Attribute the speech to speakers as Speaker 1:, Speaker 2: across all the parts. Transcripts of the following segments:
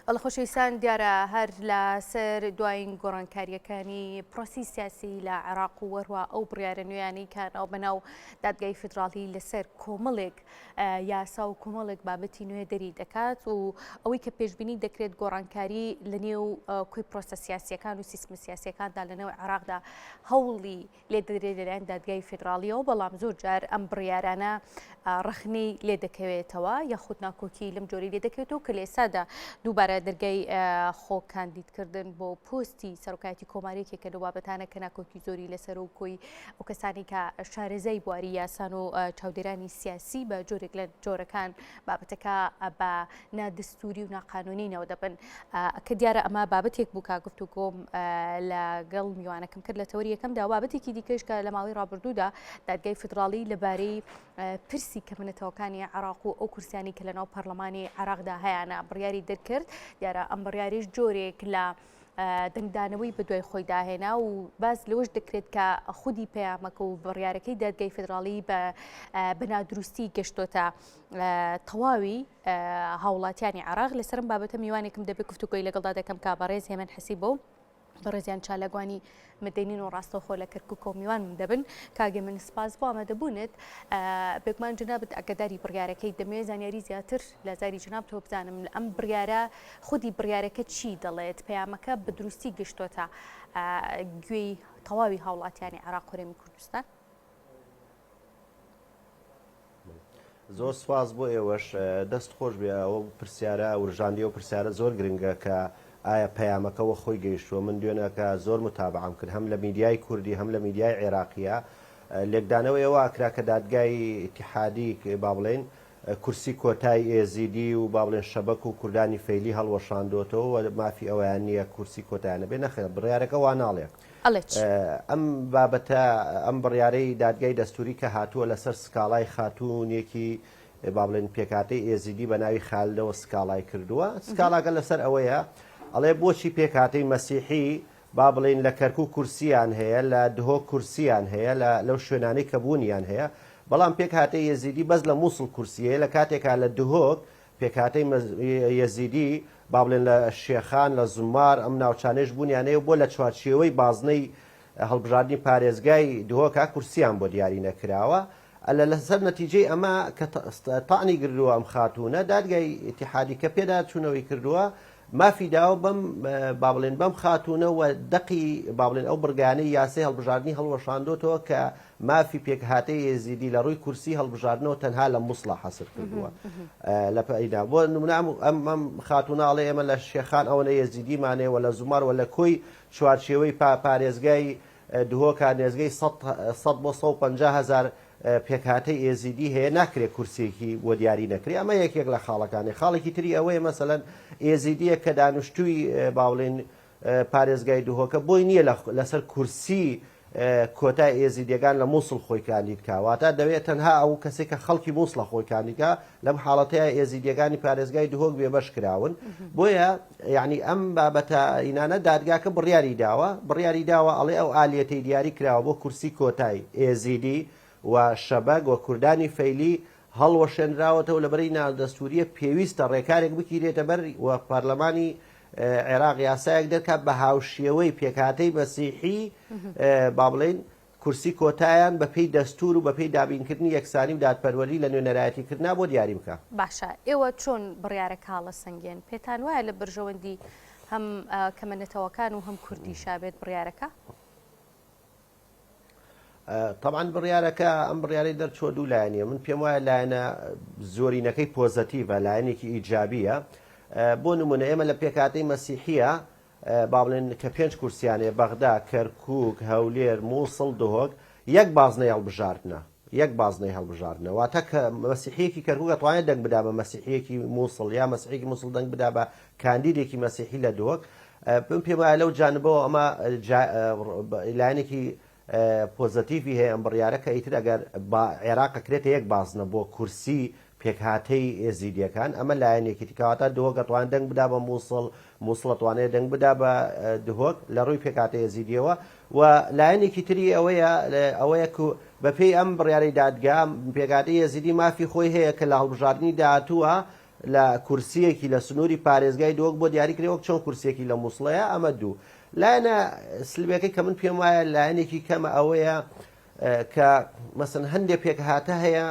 Speaker 1: بەڵێ خۆشەویستان دیارە هەر لە سەر دوایین گۆڕانکارییەکانی پرۆسی سیاسی لە عێراق و وەروە ئەو بڕیارە نوێیانەی کە ناو بەناو دادگای فیدراڵی لەسەر کۆمەڵێک یاسا و کۆمەڵێک بابەتی نوێ دەری دەکات و ئەوەی کە پێشبینی دەکرێت گۆڕانکاری لە نێو کۆی پرۆسە سیاسیەکان و سیستمە سیاسیەکاندا لە نێو عێراقدا هەوڵی لێ دەدرێت لەلایەن دادگای فیدراڵیەوە، بەڵام زۆر جار ئەم بڕیارانە ڕەخنەی لێ دەکەوێتەوە یاخود ناکۆکی لەم جۆری لێ دەکەوێتەوە کە لە ئێستادا دووبارە دەرگای خۆ کاندیدکردن بۆ پۆستی سەرۆکایەتی کۆمار یەکێکە لەو بابەتانە کە ناکۆکی زۆری لەسەر و کۆی ئەو کەسانی کە شارەزای بواری یاسان و چاودێرانی سیاسی بە جۆرێک لە جۆرەکان بابەتەکە بە نادەستوری و ناقانونی ناودەبن کە دیارە ئەمە بابەتێک بوو کە گفتوگۆم لەگەڵ میوانەکەم کرد لە تەوەری یەکەمدا بابەتێکی دیکەش کە لە ماوەی ڕابردوودا دادگای فیدراڵی لەبارەی پرسی کەمنەتەوەکانی عراق و ئەو کورسیانی کە لەناو پەرلەمانی عراقدا هەیەە بڕیاری دەرکرد دیارە ئەم بڕیاریش جۆرێک لە دەنگدانەوەی بەدوای خۆی داهێنا و باس لەوەش دەکرێت کە خودی پەیامەکە و بڕیارەکەی دادگای فیدراڵی بە بەنادروستی گەشتۆتە تەواوی هاوڵاتیانی عێراق. لەسەر ئەم بابەتە میوانێکم دەبێت گفتوگۆی لەگەڵدا دەکەم کە بەڕێز هێمن حەسیبە و بەڕێزیان چالاکوانی مەدەنین و ڕاستەوخۆ لە کەرکووکەوە میوانم دەبن. کاک هێمن سپاس بۆ ئامادەبوونت. بێگومان جەنابت ئاگاداری بڕیارەکەی دەمەوێت زانیاری زیاتر لە زاری جەنابتەوە بزانم ئەم بڕیارە خودی بڕیارەکە چی دەڵێت پەیامەکە بە دروستی گەشتۆتە گوێی تەواوی هاوڵاتیانی عێراق و هەرێمی کوردستان؟
Speaker 2: زۆر سوپاس بۆ ئێوەش دەست خۆش بێ ئەوە پرسیارە ورژاندی ئەو پرسیارە زۆر گرنگە کە ئایا پەیامەکە وە خۆی گەیشتووە من دوێنەکە زۆر متابعەم کرد هەم لە میدیای کوردی هەم لە میدیای عێراقیە لێکدانەوە ئێوە ئەکرا کە دادگای ئیتیحادی با بڵێین کورسی کۆتای ئێزیدی و با بڵێن شەبەک و کوردانی فەیلی هەڵوەشاندۆتەوە و مافی ئەوەیان نییە کورسی کۆتایان هەبێ نەخێر بڕیارەکە وا ناڵێ.
Speaker 1: ئەڵێ چی؟
Speaker 2: ئەم بابەتە، ئەم بڕیارەی دادگای دەستووری کە هاتووە لەسەر سکاڵای خاتوونێکی با بڵێن پێکهاتەی ئێزیدی بە ناوی خالدەوە سکاڵای کردووە، سکاڵاکە لەسەر ئەوەیە ئەڵێ بۆچی پێکهاتەی مەسیحی با بڵێین لە کەرکوک کورسییان هەیە، لە دهۆک کورسییان هەیە، لە لەو شوێنانەی کە بوونیان هەیە، بەڵام پێکهاتەی یەزیدی بەس لە موسڵ کورسی هەیە، لە کاتێکا لە دهۆک پێکهاتەی یەزیدی با بڵێن لە شێخان، لە زومار، ئەم ناوچانەیش بوونیان هەیە و بۆ لە چوارچێوەی بازنەی هەڵبژاردنی پارێزگای دهۆکا کورسییان بۆ دیاری نەکراوە. لە لەسەر نەتیجەی ئەمە کە تەعنی گردووە ئەم خاتوونە، دادگای ئیتیحادی کە پێداچوونەوەی کردووە، مافی داوە بەم با بڵێن بەم خاتوونە و دەقی با بڵێن ئەو بڕگانەی یاسای هەڵبژاردنی هەڵوەشاندۆتەوە کە مافی پێکهاتەی ئێزیدی لە ڕووی کورسی هەڵبژاردنەوە تەنها لە موسڵا حەسر کردووە لە پەیدا بۆ نمونە ئەم ئەم ئەم خاتوونە ئەڵێ ئێمە لە شێخان ئەوەنە ئێزیدیمان هەیە و لە زومار و لە کۆی چوارچێوەی پارێزگای دهۆکا نێزگەی سەد بۆ 150 هەزار پێکهاتەی ئێزیدی هەیە ناکرێت کورسیەکی بۆ دیاری نەکرێ ئەمە یەکێک لە خاڵەکانی خاڵێکی تری ئەوەیە مەسەلەن ئێزیدیەک کە دانیشتووی با بڵێین پارێزگای دهۆکە بۆی نییە لەسەر کورسی کۆتای ئێزیدیەکان لە مووسڵ خۆی کاندید کا واتە دەوێت تەنها ئەو کەسێک کە خەڵکی مووسڵە خۆی کاندید کا لەم حاڵەتەیە ئێزیدیەکانی پارێزگای دهۆک بێبەش کراون بۆیە یعنی ئەم بابەتە ئینانە دادگاکە بڕیاری داوە بڕیاری داوە ئەڵێ ئەو ئالیەتەی دیاری کراوە بۆ کورسی کۆتای ئێزیدی و شەبەک و کوردانی فەیلی هەڵوەشێنراوەتەوە لەبەرەی نادەستوریە پێویستە ڕێکارێک بگیرێتە بەر و پەرلەمانی عێراق یاسایەک دەرکات بە هاوشێوەی پێکهاتەی مەسیحی با بڵێین کورسی کۆتایان بە پێی دەستوور و بە پێی دابینکردنی یەکسانی و دادپەروەری لە نوێنەرایەتیکردنا بۆ دیاری بکا.
Speaker 1: باشە ئێوە چۆن بڕیارەکە هەڵەسەنگێن؟ پێتان وایە لە بەرژەوەندی هەم کەمە نەتەوەکان و هەم کوردیشا بێت بڕیارەکە؟
Speaker 2: تەبعەن بڕیارەکە ئەم بڕیارەی دەرچووە دوو لایەنیە من پێم وایە لایەنە زۆرینەکەی پۆزەتیڤە لایەنێکی ئیجابیە بۆ نمونە ئێمە لە پێکهاتەی مەسیحیە با بڵێن کە پێنج کورسیان هەیە بەغدا، کەرکوک، هەولێر، موسڵ، دهۆک، یەک بازنەی هەڵبژاردنە یەک بازنەی هەڵبژاردنە واتە کە مەسیحیەکی کەرکوک ئەتوانێت دەنگ بدا بە مەسیحیەکی موسڵ یا مەسیحێکی موسڵ دەنگ بدا بە کاندیدێکی مەسیحی لە دهۆک من پێم وایە لەو جانبەوە ئەمە لایەنێکی پۆزەتیڤی هەیە ئەم بڕیارە کە ئیتر ئەگەر با عێراق ئەکرێتە یەک بازنە بۆ کورسی پێکهاتەی ئێزیدیەکان ئەمە لایەنێکی تر کەواتە دهۆک ئەتوانێت دەنگ بدا بە موسڵ موسڵ ئەتوانێت دەنگ بدا بە دهۆک لە ڕووی پێکهاتە ئێزیدیەوە و لایەنێکی تری ئەوەیە ئەوەیە کو بەپێی ئەم بڕیارەی دادگا پێکهاتەی ئێزیدی مافی خۆی هەیە کە لە هەڵبژاردنی داهاتووە. لە کورسیەکی لە سنووری پارێزگای دهۆک بۆ دیاری کرێ وەک چۆن کورسیەکی لە موسڵەیە ئەمە دوو لایەنە سلبیەکەی کە من پێم وایە لایەنێکی کەمە ئەوەیە کە مەسەن هەندێک پێکهاتە هەیە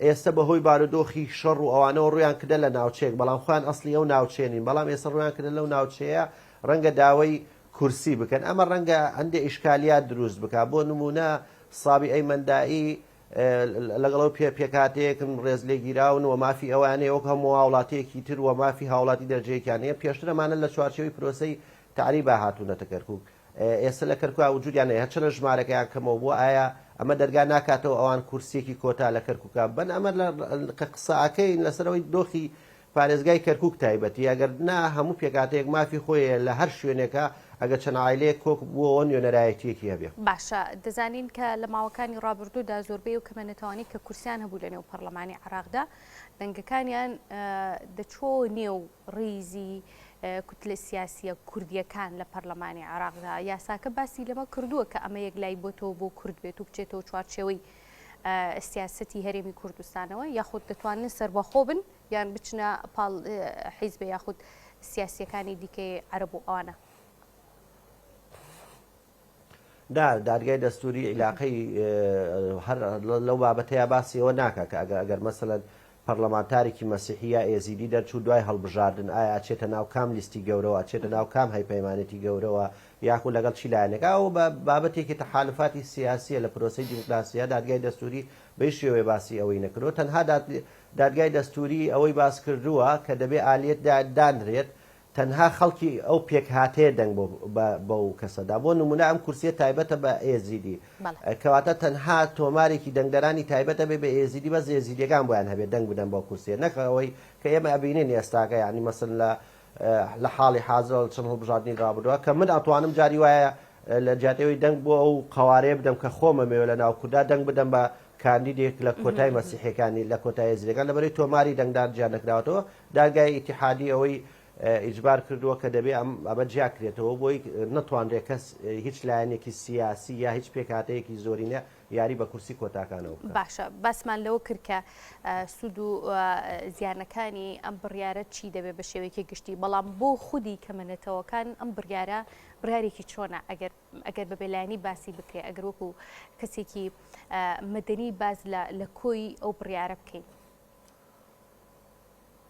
Speaker 2: ئێستە بەهۆی بارودۆخی شەڕ و ئەوانەوە ڕوویان کردە لە ناوچەیەک بەڵام خۆیان ئەسڵی ئەو ناوچەیە نین بەڵام ئێستە ڕوویان کردە لەو ناوچەیە ڕەنگە داوای کورسی بکەن ئەمە ڕەنگە هەندێ ئیشکالیات دروست بکا بۆ نموونە سابیئەی مەندائی لەگەڵ ئەو پێ پێکهاتەیەکن ڕێزلێگیراون و مافی ئەویان هەیە وەک هەموو هاوڵاتیەکی تر و مافی هاوڵاتی دەرجەیەکیان هەیە پێشتر ئەمانە لە چوارچێوەی پرۆسەی تەعریبا هاتوونەتە کەرکوک ئێستا لە کەرکوکا وجودیان هەیە هەرچەندە ژمارەکەیان کەمەوە بووە ئایا ئەمە دەرگا ناکاتەوە ئەوان کورسیەکی کۆتا لە کەرکوکا ببەن ئەمە کە قسە ئەکەین لەسەر ئەوەی دۆخی پارێزگای کەرکوک تایبەتی ئەگەر نا هەموو پێکهاتەیەک مافی خۆی هەیە لە هەر شوێنێکا ئەگەر چەند عایلەیەک کۆک بووەوە نوێنەرایەتیەکی هەبێ.
Speaker 1: باشە دەزانین کە لە ماوەکانی ڕابردوودا زۆربەی ئەو کەمە نەتەوانەی کە کورسیان هەبوو لە نێو پەڕلەمانی عێراقدا دەنگەکانیان دەچووە نێو ڕیزی کوتلە سیاسییە کوردییەکان لە پەرلەمانی عێراقدا، یاساکە باسی لەمە کردووە کە ئەمە یەکلایی بۆتەوە بۆ کورد بێت و بچێتەوە چوارچێوەی سیاسەتی هەرێمی کوردستانەوە یاخود دەتوانن سەربەخۆ بن یان بچنە پاڵ حیزبە یاخود سیاسییەکانی دیکەی عەرەب و ئەوانە.
Speaker 2: نا، دادگای دەستووری عیلاقەی هەر لەو بابەتەیا باسی ئەوە ناکا کە ئەگەر ئەگەر مەسەلەن پەرلەمانتارێکی مەسیحی یا ئێزیدی دەرچوو دوای هەڵبژاردن ئایا ئەچێتە ناو کام لیستی گەورەوە ئەچێتە ناو کام هەیپەیمانێتی گەورەوە یاخود لەگەڵ چی لایەنێک ئەوە بە بابەتێکی تەحالوفاتی سیاسیە لە پرۆسەی دیموکراسیە دادگای دەستووری بەی شێوەیە باسی ئەوەی نەکردووە تەنها دادگای دەستووری ئەوەی باس کردووە کە دەبێ ئالیەت دانرێت تەنها خەڵکی ئەو پێکهاتەیە دەنگ بۆ بەو کەسە دا بۆ نمونە ئەم کورسیە تایبەتە بە ئێزیدی کەواتە تەنها تۆمارێکی دەنگدەرانی تایبەتە بێ بە ئێزیدی بەس ئێزیدیەکان بۆیان هەبێت دەنگ بدەن بەو کورسیە نەک ئەوەی کە ئێمە ئەبینین ئێستاکە یانی مەسەن لە لە حاڵی حازرە لە چەند هەڵبژاردنی ڕابردووە کە من ئەتوانم جاری وایە لە جیاتی ئەوەی دەنگ بۆ ئەو قەوارەیە بدەم کە خۆم ئەمەوێ لە ناو کوردا دەنگ بدەم بە کاندیدێک لە کۆتای مەسیحیەکانی لە کۆتای ئێزیدەکان لەبەرەی تۆماری دەنگدان جیا نەکراوەتەوە دادگای ئیتیحادی ئەوەی ئیجبار کردووە کە دەبێ ئەم ئەمە جیا کرێتەوە بۆی نەتوانرێ کەس هیچ لایەنێکی سیاسی یا هیچ پێکهاتەیەکی زۆرینە یاری بە کورسی کۆتاکانەوە بکات.
Speaker 1: باشە باسمان لەوە کرد کە سوود و زیانەکانی ئەم بڕیارە چی دەبێت بە شێوەیەکی گشتی، بەڵام بۆ خودی کەمە نەتەوەکان ئەم بڕیارە بڕیارێکی چۆنە ئەگەر ئەگەر بە بێلایەنی باسی بکرێ ئەگەر وەکو کەسێکی مەدەنی باس لە کۆی ئەو بڕیارە بکەین؟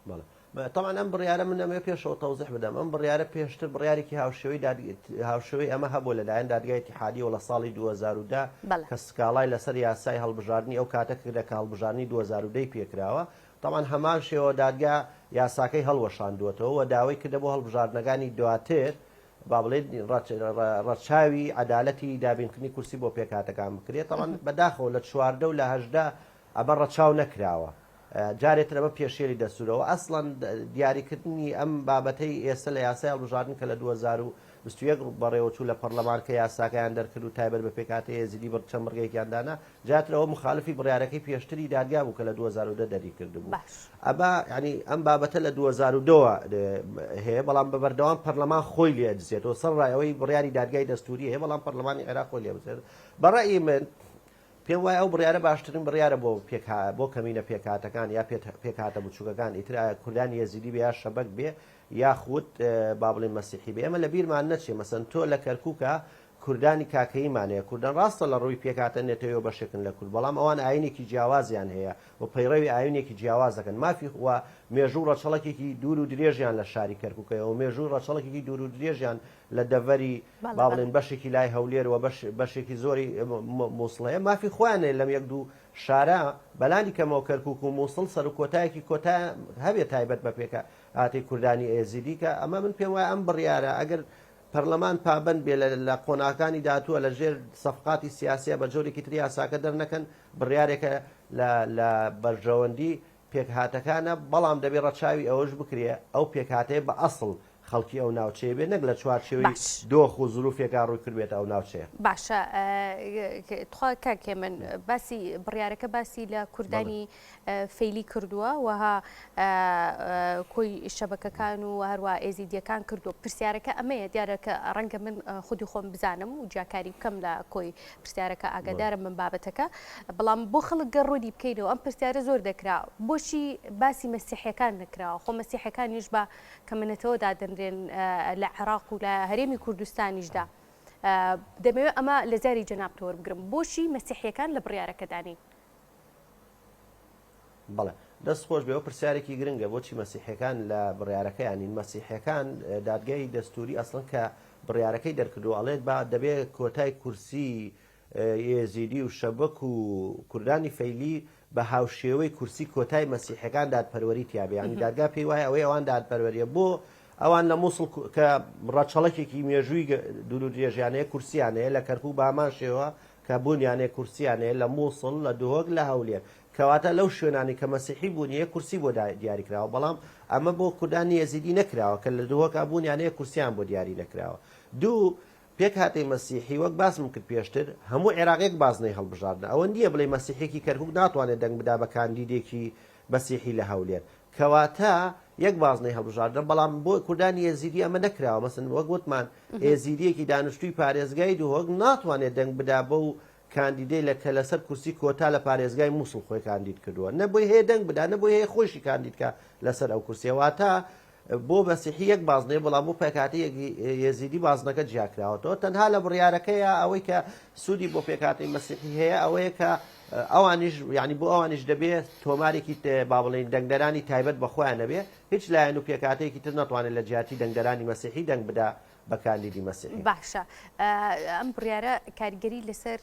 Speaker 2: بەڵێ تەبعەن ئەم بڕیارە من ئەمەوێ پێشەوە تەوزیح بدەم ئەم بڕیارە پێشتر بڕیارێکی هاوشێوەی هاوشێوەی ئەمە هەبوو لەلایەن دادگای ئیتیحادیەوە لە ساڵی 2010 کە سکاڵای لەسەر یاسای هەڵبژاردنی ئەو کاتە کردە کە هەڵبژاردنی 2010 ی پێکراوە تەبعەن هەمان شێوە دادگا یاساکەی هەڵوەشاندووەتەوە و داوای کردە بۆ هەڵبژاردنەکانی دواتر با بڵێین ڕەچاوی عەدالەتی دابینکردنی کورسی بۆ پێکهاتەکان بکرێت تەبعەن بەداخەوە لە 14 و لە 18 ئەمە ڕەچاو نەکراوە. جارێ تر ئەمە پێشێلی دەستوورە و ئەسڵەن دیاریکردنی ئەم بابەتەی ئێستا لە یاسای هەڵبژاردن کە لە 2021 بەڕێوەچوو لە پەڕلەمان کە یاساکەیان دەرکرد و تایبەت بە پێکهاتەی ئێزیدی بڕ چەند بڕگەیەکیان دانا جارتر ئەوە مخالفی بڕیارەکەی پێشتری دادگا بوو کە لە 2010 دەریکردبوو
Speaker 1: باش.
Speaker 2: ئەمە یانی ئەم بابەتە لە 2010 وە هەیە بەڵام بە بەردەوام پەرلەمان خۆی لێ ئەدزێتەوە سەرڕای ئەوەی بڕیاری دادگای دەستووری هەیە بەڵام پەرلەمانی عێراق خۆی لێ بدزێت بە ڕەئی من پێم وایە ئەو بڕیارە باشترین بڕیارە بۆ پێکها بۆ کەمینە پێکهاتەکان یا پێکهاتە بچووکەکان ئیتر ئایا کوردانی یەزیدی بێ یا شەبەک بێ یاخود با بڵێین مەسیحی بێ ئێمە لە بیرمان نەچێ مەسەن تۆ لە کەرکووکە کوردانی کاکەییمان هەیە کوردان ڕاستە لە ڕووی پێکهاتە نەتەوەیەوە بەشێکن لە کورد بەڵام ئەوان ئایینێکی جیاوازیان هەیە و پەیڕەوی ئایینێکی جیاواز دەکەن مافی و مێژوو و ڕەچەڵەکێکی دوور و درێژیان لە شاری کەرکووک هەیە و مێژوو و ڕەچەڵەکێکی دوور و درێژیان لە دەڤەری با بڵێن بەشێکی لای هەولێر و بەشێکی زۆری موسڵ هەیە مافی خۆیان هەیە لەم یەک دوو شارە بەلانی کەمەوە کەرکوک و موسڵ سەر و کۆتایەکی کۆتا هەبێت تایبەت بە پێکهاتەی کوردانی ئێزیدی کە ئەمە من پێم وایە ئەم بڕیارە ئەگەر پەرلەمان پابەند بێ لە قۆناغەکانی داهاتووە لە ژێر سەفقاتی سیاسیە بە جۆرێکی تر یاساکە دەرنەکەن بڕیارێکە لە بەرژەوەندی پێکهاتەکانە بەڵام دەبێ ڕەچاوی ئەوەش بکرێ ئەو پێکهاتەیە بە ئەسڵ. خەڵکی ئەو ناوچەیە بێت نەک لە چوارچێوەی
Speaker 1: باش.
Speaker 2: دۆخ و زروفێکا ڕووی کردبێتە ئەو ناوچەیە.
Speaker 1: باشە تخوا کاک هێمن باسی بڕیارەکە باسی لە
Speaker 2: بەڵێ.
Speaker 1: کوردانی فەیلی کردووە وەها کۆی شەبەکەکان و هەروە ئێزیدیەکان کردووە پرسیارەکە ئەمەیە دیارە کە ڕەنگە من خودی خۆم بزانم و جیاکاری بکەم لە کۆی پرسیارەکە ئاگادارم من بابەتەکە بەڵام بۆ خەڵک گەر ڕوونی بکەینەوە ئەم پرسیارە زۆر دەکرا بۆچی باسی مەسیحیەکان نەکراوە خۆ مەسیحەکانیش بە کەمەنەتەوە دادەنرێن لە عێراق و لە هەرێمی کوردستانیشدا دەمەوێت ئەمە لە زاری جەنابتەوە وەربگرم بۆچی مەسیحیەکان لە بڕیارەکەدا نین؟
Speaker 2: بەڵێ دەست خۆش بێ ئەو پرسیارێکی گرنگە بۆچی مەسیحیەکان لە بڕیارەکەیان نین مەسیحیەکان دادگای دەستوری ئەسڵەن کە بڕیارەکەی دەرکردووە ئەڵێت با دەبێ کۆتای کورسی ئێزیدی و شەبەک و کوردانی فەیلی بە هاوشێوەی کورسی کۆتای مەسیحەکان دادپەروەری تیابێ یانی دادگا پێی وایە ئەوەی ئەوان دادپەروەریە بۆ ئەوان لە مووسڵ کە ڕەچەڵەکێکی مێژووی دوور و درێژیان هەیە کورسیان هەیە لە کەرکوک بە هەمان شێوە کە بوونیان هەیە کورسیان هەیە لە مووسڵ لە دهۆک لە هەولێر کەواتە لەو شوێنانەی کە مەسیحی بوونی هەیە کورسی بۆ دیاری کراوە بەڵام ئەمە بۆ کوردانی یەزیدی نەکراوە کە لە دهۆکا بوونیان هەیە کورسیان بۆ دیاری نەکراوە دوو پێکهاتەی مەسیحی وەک باسم کرد پێشتر هەموو عێراق یەک بازنەی هەڵبژاردنە ئەوە نییە بڵێی مەسیحیەکی کەرکوک ناتوانێت دەنگ بدا بە کاندیدێکی مەسیحی لە هەولێر کەواتە یەک بازنەی هەڵبژاردنە بەڵام بۆ کوردانی ئێزیدی ئەمە نەکراوە مەسن وەک وتمان ئێزیدیەکی دانیشتووی پارێزگای دهۆک ناتوانێت دەنگ بدا بەو کاندیدەی لە کە لەسەر کورسی کۆتا لە پارێزگای موسڵ خۆی کاندید کردووە نە بۆی هەیە دەنگ بدا نە بۆی هەیە خۆیشی کاندید کا لەسەر ئەو کورسیە واتە بۆ مەسیحی یەک بازنەیە بەڵام بۆ پێکهاتەی یەزیدی بازنەکە جیاکراوەتەوە تەنها لە بڕیارەکەیە ئەوەی کە سوودی بۆ پێکهاتەی مەسیحی هەیە ئەوەیە کە ئەوانیش یعنی بۆ ئەوانیش دەبێت تۆمارێکی با بڵێین دەنگدەرانی تایبەت بە خۆیان نەبێ هیچ لایەن و پێکهاتەیەکی تر نەتوانێت لە جیاتی دەنگدەرانی مەسیحی دەنگ بدا بە کاندیدی مەسیحی.
Speaker 1: باشە ئەم بڕیارە کاریگەری لەسەر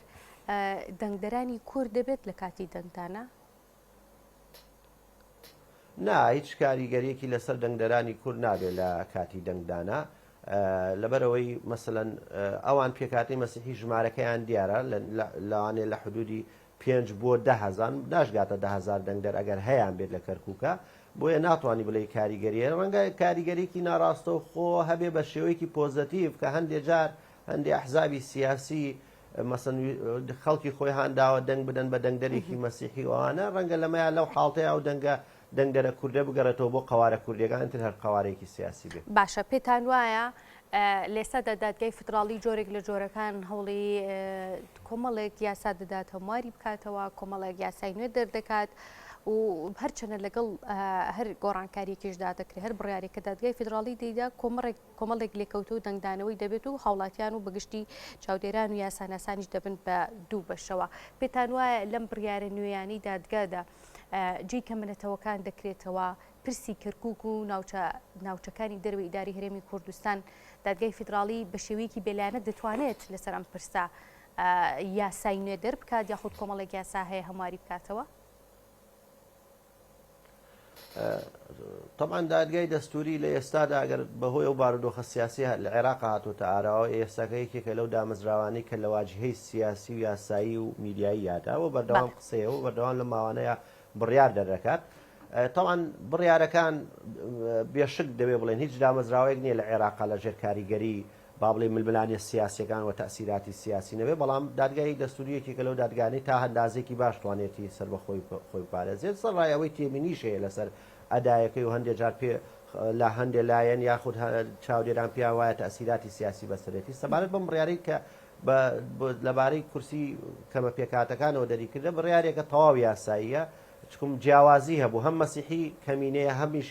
Speaker 1: دەنگدەرانی کورد دەبێت لە کاتی دەنگدانا؟
Speaker 2: نا هیچ کاریگەریەکی لەسەر دەنگدەرانی کورد نابێت لە کاتی دەنگدانا لەبەرئەوەی مەسەلەن ئەوان پێکهاتەی مەسیحی ژمارەکەیان دیارە لەوانەیە لە حدودی پێنج بۆ 10,000 ناشگاتە 10,000 دەنگدەر ئەگەر هەیان بێت لە کەرکووکە بۆیە ناتوانانی بڵێ کاریگەریە ڕەنگە کاریگەریکی ناڕاستەوخۆ هەبێ بە شێوەیەکی پۆزەتیڤ کە هەندێ جار هەندێ ئەحزابی سیاسی مەسەن خەڵکی خۆی هانداوە دەنگ بدەن بە دەنگدەرێکی مەسیحی و ئەوانە، ڕەنگە لەمەیا لەو حاڵتەیا ئەو دەنگە دەنگدەرە کوردە بگەڕێتەوە بۆ قەوارە کوردیەکان ئیتر هەر قەوارەیەکی سیاسی بێ.
Speaker 1: باشە پێتان وایە لێستادا دادگای فیدراڵی جۆرێک لە جۆرەکان هەوڵی کۆمەڵێک یاسا دەدات هەمواری بکاتەوە کۆمەڵێک یاسای نوێ دەردەکات و هەرچەنە لەگەڵ هەر گۆڕانکاریەکیشدا دەکرێت هەر بڕیارێک کە دادگای فیدراڵی دەیدا کۆمەڵێک کۆمەڵێک لێکەوتە و دەنگدانەوەی دەبێت و هاوڵاتیان و بەگشتی چاودێران و یاساناسانیش دەبن بە دوو بەشەوە. پێتان وایە لەم بڕیارە نوێیانەی دادگادا جێی کەمەنەتەوەکان دەکرێتەوە؟ پرسی کەرکوک و ناوچە ناوچەکانی دەرەوەی ئیداری هەرێمی کوردستان دادگای فیدراڵی بە شێوەیەکی بێلایەنە دەتوانێت لەسەر ئەم پرسە یاسای نوێ دەربکات یاخود کۆمەڵێک یاسا هەیە هەمواری بکاتەوە؟
Speaker 2: تەبعەن دادگای دەستوری لە ئێستادا ئەگەر بەهۆی ئەو بارودۆخە سیاسیە لە عێراق هاتۆتە ئاراوە ئێستاکە یەکێکە لەو دامەزراوانەی کە لە واجهەی سیاسی و یاسایی و میدیایی یادا و بەردەوام قسەیە و بەردەوام لە ماوانەیە بڕیار دەردەکات تەبعەن بڕیارەکان بێشک دەبێ بڵێن هیچ دامەزراوەیەک نییە لە عێراقا لە ژێر کاریگەری با بڵێین ململانێ سیاسیەکان و تەئسیراتی سیاسی نەبێت، بەڵام دادگای دەستوری یەکێکە لەو دادگانەی تا ئەندازەیەکی باش توانێتی سەربەخۆی خۆی بپارێزێت، سەرڕای ئەوەی تێبینیش هەیە لەسەر ئەدایەکەی و هەندێ جار پێ لە هەندێ لایەن یاخود چاودێران پێیان وایە تەئسیراتی سیاسی بەسەرێتی. سەبارەت بەم بڕیارەی کە بە لەبارەی کورسی کەمە پێکهاتەکانەوە دەریکردە، بڕیارێکە تەواو یاساییە، چکم جیاوازی هەبوو هەم مەسیحی کەمینەیە هەمیش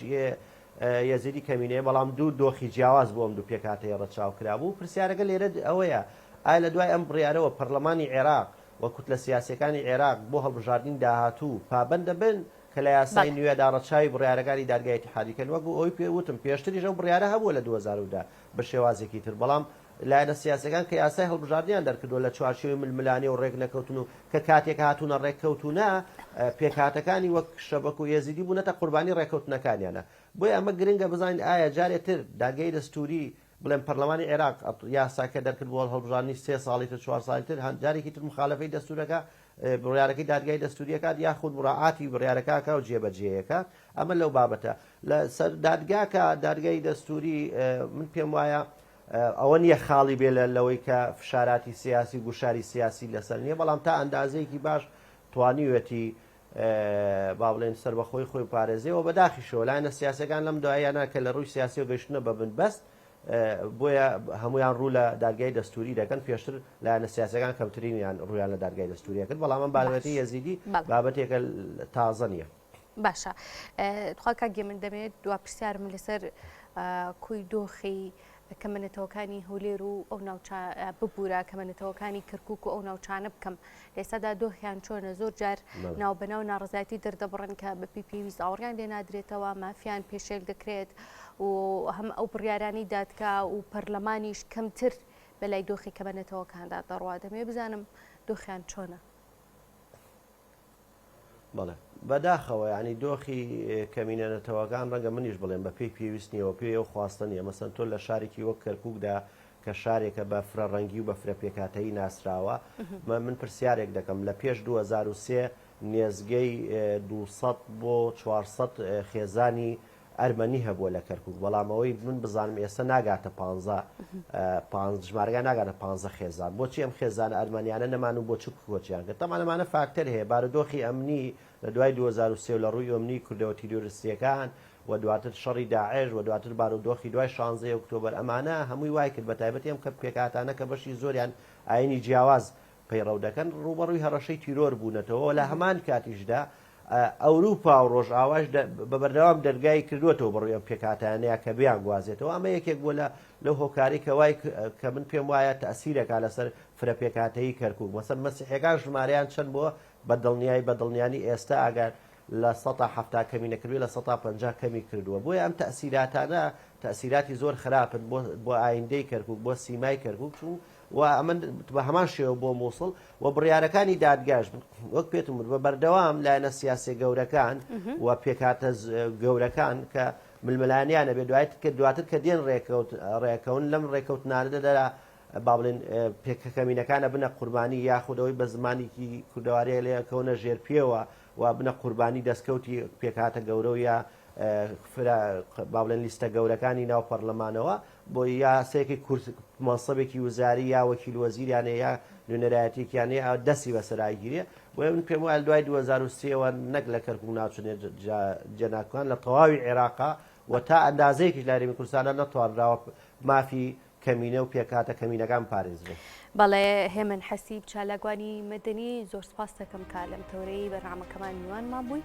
Speaker 2: یەزیدی کەمینەیە، بەڵام دوو دۆخی جیاواز بۆ ئەم دوو پێکهاتەیە ڕەچاو کرابوو. پرسیارەکە لێرە ئەوەیە، ئایا لە دوای ئەم بڕیارەوە پەرلەمانی عێراق و کوتلە سیاسییەکانی عێراق بۆ هەڵبژاردنی داهاتوو پابەند دەبن کە لە یاسای نوێدا ڕەچاوی بڕیارەکانی دادگای ئیتیحادی کەن؟ وەک ئەوەی پێ وتم پێشتریش ئەو بڕیارە هەبووە لە 2010 بە شێوازێکی تر، بەڵام لایەنە سیاسییەکان کە یاسای هەڵبژاردنیان دەرکردووە لە چوارچێوەی ململانێ و ڕێکنەکەوتن و کە کاتێک هاتوونە ڕێککەوتوونە، پێکهاتەکانی وەک شەبەک و ئێزیدی بوونەتە قوربانی ڕێککەوتنەکانیانە. بۆیە ئەمە گرنگە بزانین ئایا جارێ تر دادگای دەستووری بڵێم پەرلەمانی عێراق یاساکە دەرکرد بۆ هەڵبژاردنی سێ ساڵی تر چوار ساڵی تر جارێکی تر مخالفەی دەستورەکە بڕیارەکەی دادگای دەستوریەکات یاخود مراعاتی بڕیارەکەکە و جێبەجێیەکە ئەمە لەو بابەتە لە سەر دادگاکە دادگای دەستوری من پێم وایە ئەوە نییە خاڵی بێ لە لەوەی کە فشاراتی سیاسی و گوشاری سیاسی لەسەر نییە بەڵام تا ئەندازەیەکی باش توانیوێتی با بڵێن سەربەخۆی خۆی پارێزێ و بەداخیشەوە لایەنە سیاسەکان لەم دواییانە کە لە ڕووی سیاسیەوە گەیشتنە بە بنبەست بۆیە هەمویان ڕوو لە دادگای دەستوری دەکەن پێشتر لایەنە سیاسەکان کەمترینیان ڕویان لە دادگای دەستوریە کرد بەڵام ئەم بابەتی یەزیدی بابەتێکە تازە نییە.
Speaker 1: باشە تخوا کاک گێمن دەمەوێت دوا پرسیارم لەسەر کۆی دۆخی کەمە نەتەوەکانی هەولێر و ئەو ناوچە ببوورە کەمە نەتەوەکانی کەرکک و ئەو ناوچانە بکەم لە ئێستادا دۆخیان چۆنە زۆر جار ناوبەناو ناڕزایەتی دەردەبڕن کە بەپی پێویست ئاوڕیان لێ نادرێتەوە مافیان پێشێل دەکرێت و هەم ئەو بڕیارانی دادگا و پەرلەمانیش کەمتر بەلای دۆخی کەمە نەتەوەکاندا دەڕوا دەمێ بزانم دۆخیان چۆنە.
Speaker 2: بەڵێ بەداخەوە یانی دۆخی کەمینە نەتەوەکان ڕەنگە منیش بڵێم بە پێی پێویست نییە و پێی ئەو خواستە نییە مەسەن تۆ لە شارێکی وەک کەرکووکدا کە شارێکە بە فرە ڕەنگی و بە فرە پێکهاتەیی ناسراوە من پرسیارێک دەکەم لە پێش 2003 نێزگەی 200 بۆ 400 خێزانی ئەرمەنی هەبووە لە کەرکوک بەڵام ئەوەی من بزانم ئێستا ناگاتە پانزە پانز ژمارەکان ناگاتە پانزە خێزان بۆچی ئەم خێزانە ئەرمەنیانە نەمان و بۆچ کۆچیان کرد تەمان ئەمانە فاکتەر هەیە بارودۆخی ئەمنی لە دوای 2003 لە ڕووی ئەمنی کردەوە تیرۆریستیەکان و دواتر شەڕی داعش و دواتر بارودۆخی دوای 16 ئۆکتۆبەر ئەمانە هەمووی وای کرد بە تایبەتی ئەم کە پێکهاتانە کە بەشی زۆریان ئاینی جیاواز پەیڕەو دەکەن ڕووبەڕووی هەڕەشەی تیرۆر بوونەتەوە و لە هەمان کاتیشدا ئەوروپا و ڕۆژئاواش بە بەردەوام دەرگای کردووەتەوە بەڕووی ئەم پێکهاتانەیە کە بیانگوازێتەوە ئەمە یەکێک بووە لە لەو هۆکاری کە وای کە من پێم وایە تەسیرەکە لەسەر فرە پێکهاتەیی کەرکوک مەسەن مەسیحەکان ژمارەیان چەند بووە بە دڵنیای بە دڵنیانی ئێستا ئەگەر 70% کەمی نەکردوێ 50% کەمی کردووە بۆیە ئەم تەسیراتانە تەسیراتی زۆر خراپن بۆ بۆ ئایندەی کەرکوک بۆ سیمای کەرکوک چون و ئەمە بە هەمان شێوە بۆ مووسڵ و بڕیارەکانی دادگاش وەک پێتم وت بە بەردەوام لایەنە سیاسیە گەورەکان و پێکهاتە گەورەکان کە ململانیانە بێ دوایت کە دواتر کە دێن ڕێکەوت ڕێکەون لەم ڕێکەوتنانەدا با بڵێن پێکە کەمینەکانە بنە قوربانی یاخود ئەوەی بە زمانێکی کوردەواریە لێ کەونە ژێر پێوە و بنە قوربانی دەستکەوتی پێکهاتە گەورە و یا فرە با بڵێن لیستە گەورەکانی ناو پەرلەمانەوە بۆ یاسەیەکی کورت مەنسەبێکی وزاری یا وەکیل وەزیریان هەیە یا نوێنەرایەتیەکیان هەیە دەستی بەسەرا گیرێ بۆیە من پێم وایە لە دوای 2003 وە نەک لە کەرکوک ناچنێ جەناکان لە تەواوی عێراقا و تا ئەندازەیەکیش لە هەرێمی کوردستاندا نەتوانراوە مافی کەمینە و پێکهاتە کەمینەکان بپارێزرێ.
Speaker 1: بەڵێ هێمن حەسیب چالاکوانی مەدەنی زۆر سپاست دەکەم کە لەم تەوەرەی بەرنامەکەمان میوانمان بووی.